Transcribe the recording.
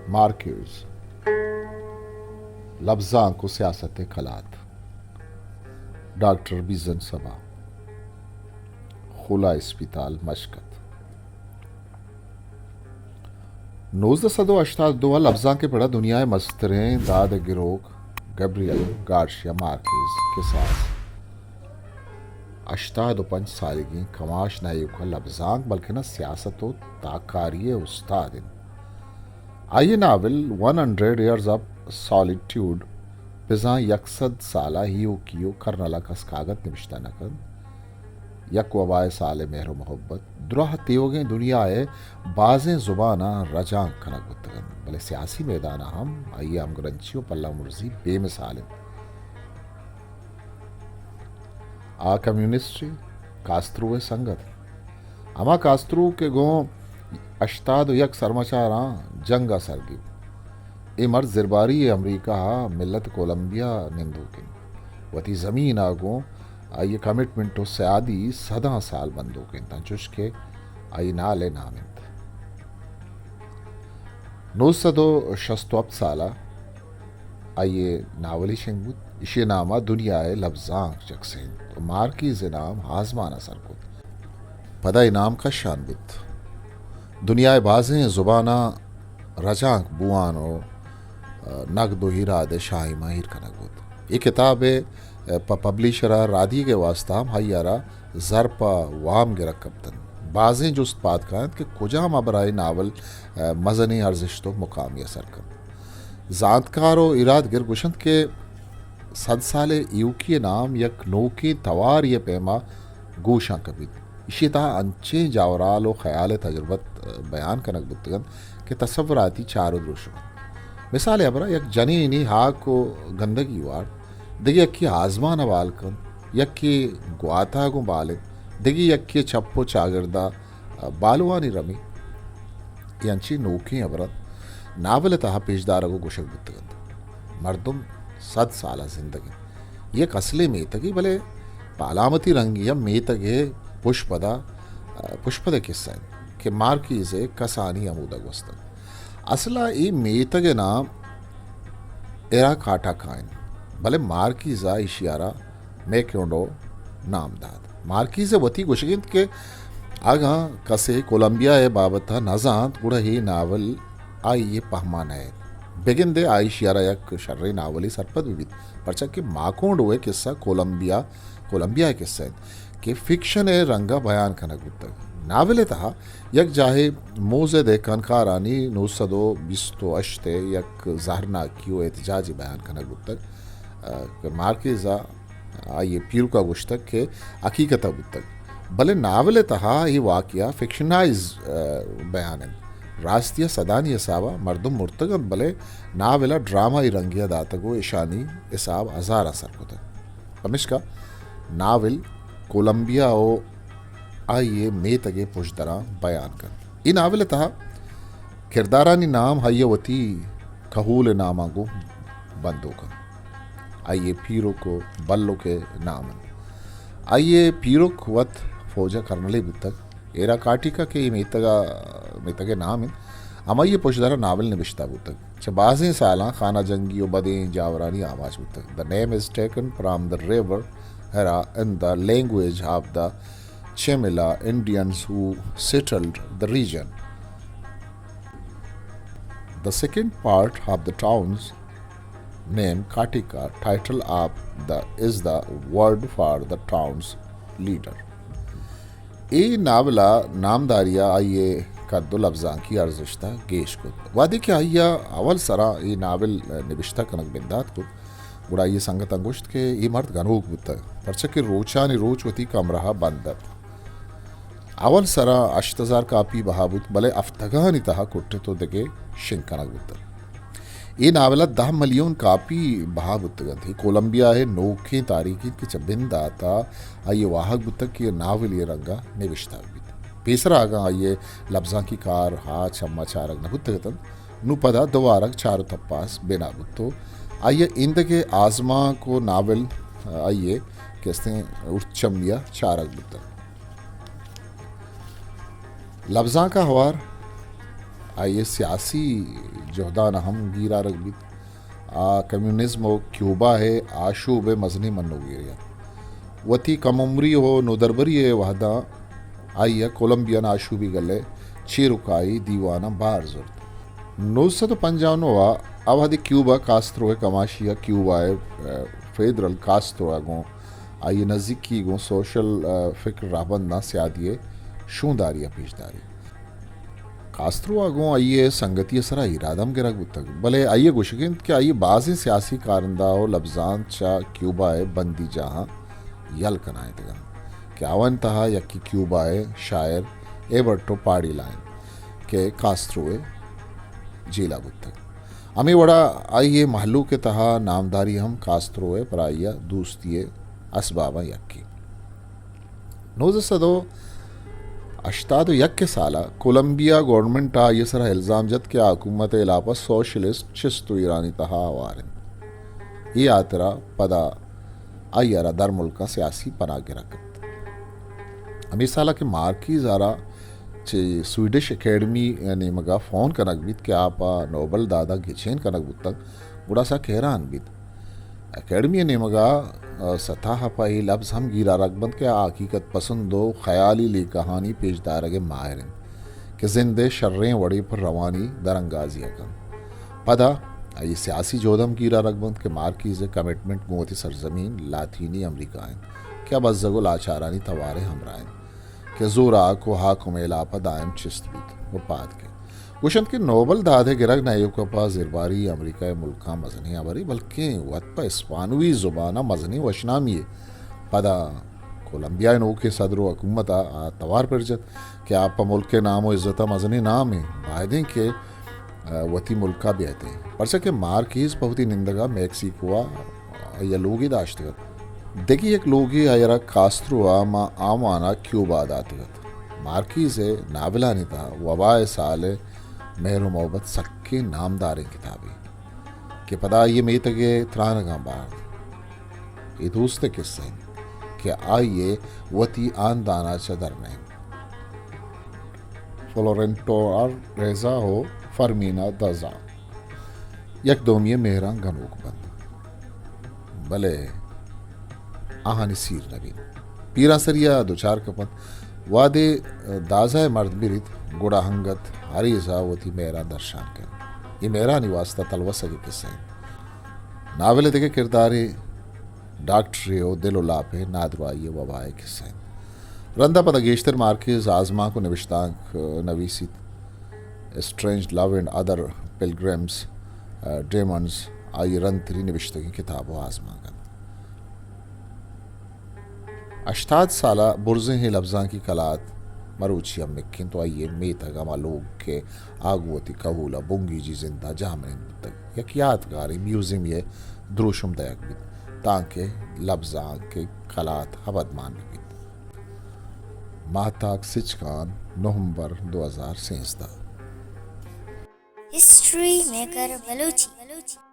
مارکیز، لبزانک و سیاست کلات، ڈاکٹر بیزن سبا، خولا اسپیتال، مشکت۔ نوزدہ سد و ہشتاد دو ء لبزانک ء پڑا دنیا ء مستریں داد ء گروک گبریل گارشیا مارکیز کساس ہشتاد و پنچ سالگیں کماش نہ ایوک ء لبزانک بلکنا سیاست و تاکاری ء استاد انت۔ آئی ء ناول ون ہنڈریڈ ایئرز آف سالیٹیوڈ بزاں یک سد سال ء ایوکی و کرنل ء کس کاگد نبشتہ نہ کنت۔ یک وبائے سال مہر و محبت، دراہ تیوگیں دنیا ء بازیں زباناں رجانک کنگ بوتگ انت، بلے سیاسی میدان ء ہم آئی ء ہمگرنچی و پلہ مرزی بے مثال انت۔ آ کمیونسٹ کاسترو ء سنگت، ہما کاسترو کہ گوں ہشتاد و یک سرمچاراں جنگ ء سر گیپت۔ اے مرد زرباری ء امریکہ ء ملت کولمبیا نندوک انت۔ وتی زمین ء گوں آئی ء کمٹمنٹ و سیادی سداں سال بندوک انت، انچوش کہ آئی نال ء نام انت۔ نو سد و شست و ہپت سال ء آئی ء ناولے شنگ بوت، ایشی ء نام ء دنیا ء لبزانک چکسینت و مارکیز ء نام آزمان ء سر کت۔ پدا اے نام کشان بوت۔ دنیا ء بازیں زباناں رجانک بوان و، ء، نگد و ایراد ء شاہی ماہر کنگ بوت۔ اے کتاب ء، ء، پہ پبلیشر ء رادیگ ء واسطہ ہم آئی ء را زر پہ وام گرگ کپتنت۔ بازیں جست پاد کاینت کہ کجام ہبر ء اے ناول، ء، مزنیں ارزشت و مقامی ء سر کنت۔ زانتکار و ایرادگر گوشنت کہ سد سال ء ایوکی ء نام یک نوکیں توارے ء پیما گوشاں کپیت۔ ایشی ء تہا انچیں جاورال و خیال ء تجربت بیان کنگ بوتگ انت کہ تصوراتی چار و دروشم انت۔ مثال ء ہبرا یک جنینے ہاک و گندگی وارت، دگہ یکے آزمان ء بال کنت، یکے گوات ء گوں بال انت، دگہ یکے چپ و چاگرد ء بالوانی رمی۔ اے انچیں نوکیں ہبر انت، ناول ء تہا پیش دارگ و گوشگ بوتگ انت۔ مردم سد سال ء زندگ انت۔ اے یک اصلیں میتگے، بلے پہ علامتی رنگی ء میتگ ء پشپد ء، پشپد ء کسہ انت کہ مارکیز ء کسانی ہمودا گوست انت۔ اصل ء اے میتگ ء نام ایرا کاٹاکا انت، بلے مارکیز ء ایشی ء را میکیونڈو نام دات۔ مارکیز ء وتی گوشگ انت کہ اگاں کسے کولمبیا ء بابت ء نہ زانت، گڑا اے ناول آئی ء پہما نئیت۔ بگندے آ ایشی ء را یک شریں ناولے سرپد بہ بیت، پرچا کہ ماکونڈو ء کسہ کولمبیا، کولمبیا ء کسہ انت کہ فکشن ء رنگ ء بیان کنگ بوتگ۔ ناول ء تہا یک جاہے موز ء دہکانکارانی نو سد و بیست و ہشت ء یک زہرناکی و احتجاجے بیان کنگ بوتگ، ء، کہ مارکیز ء آئی ء پیرک ء گوشتگ کہ حقیقت ء بوتگ، بلے ناول ء تہا اے واقعہ فکشنائز، ء، بیان انت۔ راستی ء سدانی حساب ء مردم مرتگ انت، بلے ناول ء ڈرامائی رنگے ء داتگ و اشانی حساب ہزاراں سر کتگ۔ پمیشکا ناول کولمبیا و آئی ء میتگ ء پژدراں بیان کنت۔ اے ناول ء تہا کردارانی نام آئی ء وتی کہول ء ناماں گوں بندوک انت۔ آئی ء پیرک و بلک ء نام انت۔ آئی ء پیرک وت فوج ء کرنلے بوتگ۔ ایرا کاٹیکا کہ اے میتگ ء، میتگ ء نام انت، ہمائی ء پژدر ء ناول نبشتہ بوتگ۔ چہ بازیں سالاں خانہ جنگی و بدیں جاورانی آماچ بوتگ۔ The name is taken from the river Hera in the language of the Chimila Indians who settled the region. The second part of the town's name, Katika, title of the, is the word for the town's leader. اے ناول ء نامداری ء آئی ء کد و لبزانکی ارزشت ء گیش کت۔ وہدے کہ آئی ء اول سرا اے ناول نبشتہ کنگ بندات کت، گڑا آئی ء سنگتاں گوشت کہ اے مرد گنوک بوتگ، پرچا کہ روچانی روچ وتی کمرہ ء بند ات۔ اول سرا ہشت ہزار کاپی بہا بوت، بلے ہفتگانی تہا کٹت و دگہ شنگ کنگ بوتگ۔ اے ناول ء دہ ملیون کاپی بہا بوتگ انت۔ اے کولمبیا ء نوکیں تاریخ انت کہ چہ بندات ء آئی ء واہگ بوتگ کہ اے ناول اے رنگ ء نبشتہ بیت۔ پیسرا اگاں آئی ء لبزانکی کار ہا چما چارگ نہ بوتگ اتنت، نوں پدا دوارگ چار و تپاس بنا بوت و آئی ء ایندگہ آزمانک و ناول آئی ء کہ استیں ارچمی ء چارگ بوتگ۔ لبزانک ء ہوار آئی ءِ سیاسی جہدان ہم گیرارگ بیت۔ آ کمیونزم و کیوبا ءِ آشوب ءِ مزنیں منوگیرے ات۔ وتی کم عمری و نودربری ءِ وہداں آئی ءَ کولمبیان آشوبی گل ءِ چیرکائی دیواناں بار زرت۔ نو سد و پنجاہ و نو ءَ آ وہدے کیوبا کاسترو ءِ کماشی ءَ کیوبا ءِ، ءَ، فیدرل کاسترو ءَ گوں آئی ءِ نزیکی گوں سوشل، ءَ، فکر رہبنداں سیادی ءِ شونداری ءَ پیش داری۔ کاسترو ءَ گوں آئی ءِ سنگتی ءِ سرا ایراد ہم گرگ بوتگ، بلے آئی ءِ گوشگ انت کہ آئی ءِ بازیں سیاسی کارندہ و لبزانت چہ کیوبا ءِ بندی جاہاں یل کنائینتگ انت کہ آوانی تہا یکے کیوبا ءِ شاعر ایبرٹو پاڈیلا انت کہ کاسترو ءِ جیل ءَ بوتگ۔ ہمے وڑا آئی ءِ مہلوک ءِ تہا نامداری ہم کاسترو ءِ پر آئی ءَ دوستی ءِ اسباباں یکے۔ نوزدہ سد و ہشتاد و یک ءِ سال ءَ کولمبیا گورنمنٹ ءَ آئی ءِ سرا الزام جت کہ آ حکومت ءِ ہلاپ ءَ سوشلسٹ چست و ایرانی تہا ہوار انت۔ اے ہاترا پدا آئی ءَ را درملکاں سیاسی پناہ گرگ کپت۔ ہمے سال ءَ کہ مارکیز ءَ را چہ سویڈش اکیڈمی ءِ نیمگ ءَ فون کنگ بیت کہ آ پہ نوبل داد ءَ گچین کنگ بوتگ، گڑا سک حیران بیت۔ اکیڈمی ءِ نیمگ ءَ، ءَ، سطح ءَ پہ اے لبز ہم گیرارگ بنت کہ آ حقیقت پسند و خیالی لیکہانی پیش دارگ ءِ ماہر انت کہ زند ءِ شریں وڑے پر روانی درانگازی ءَ کنت۔ پدا آئی ءِ سیاسی جہد ہم گیرارگ بنت کہ مارکیز ءِ کمٹمنٹ گوں وتی سرزمین لاطینی امریکہ انت کہ آ بزگ و لاچارانی توار ءِ ہمراہ انت کہ زوراک و حاکم ءِ ہلاپ ءَ دائم چست بیت و پاد کیت۔ گوشنت کہ نوبل داد ءِ گرگ نہ ایوک ءَ پہ زیرباری امریکہ ءِ ملکاں مزنیں ہبرے، بلکیں وت پہ اسپانوی زبان ءَ مزنیں وشنامی یے۔ پدا کولمبیا ءِ نوکیں صدر و حکومت ءَ آ توار پر جت کہ آ پہ ملک ءِ نام و عزت ءَ مزنیں نامے۔ بائدیں کہ، ءَ، وتی ملک ءَ بیایتیں، پرچا کہ مارکیز پہ وتی نندگ ءَ میکسیکو ءَ آئی ءَ لوگے داشتگ ات۔ دگہ یک لوگے آئی ءَ را کاسترو ءَ ماں آوان ءَ کیوبا ءَ داتگ ات۔ مارکیز ءِ ناولانی تہا وبا ءِ سال ءِ مہر و محبت سکیں نامداریں کتابے کہ پدا آئی ءِ میتگ ءِ ترانگاں بارت۔ اے دوست ءِ کسہ انت کہ آئی ءِ وتی ہاندان ءَ چہ در نہ انت۔ فلورنٹو ریزا و فرمینا دزا یک دومی ءِ مہراں گنوک بنت، بلے آہانی سیر نہ بیت۔ پیرانسری ءَ دچار کپنت۔ وہدے دازا ءِ مرد مریت، گڑا انگت ہریزا وتی مہراں درشان کنت۔ اے مہرانی واستا تلوسگ ءِ کسہ انت۔ ناول ءِ دگہ کردارے ڈاکٹرے و دل و لاپ ءِ نادراہی ءِ وبا ءِ کسہ انت۔ رندا پدا گیشتر مارکیز آزمانک و نبشتانک نویسیت۔ اسٹرینج لو اینڈ ادر پلگرمز ڈیمنز آئی ءِ رندتریں نبشتگیں کتاب و آزمانک انت۔ ہشتاد سال ءَ برزیں اے لبزانکی کلات مروچی ہم مک انت و آئی ءِ میتگ ہما لوگ کہ آ گوں وتی کہول ءَ بنگیجی زند ءَ جاہ منند بوتگ، یک یاتگاریں میوزیمی ءِ دروشم دئیگ بیت، تانکہ لبزانک ءِ کلات ابدمان بہ بیت۔ ماہتاک سچکان، نومبر دو ہزار سیزدہ۔ ہسٹری میکر بلوچی۔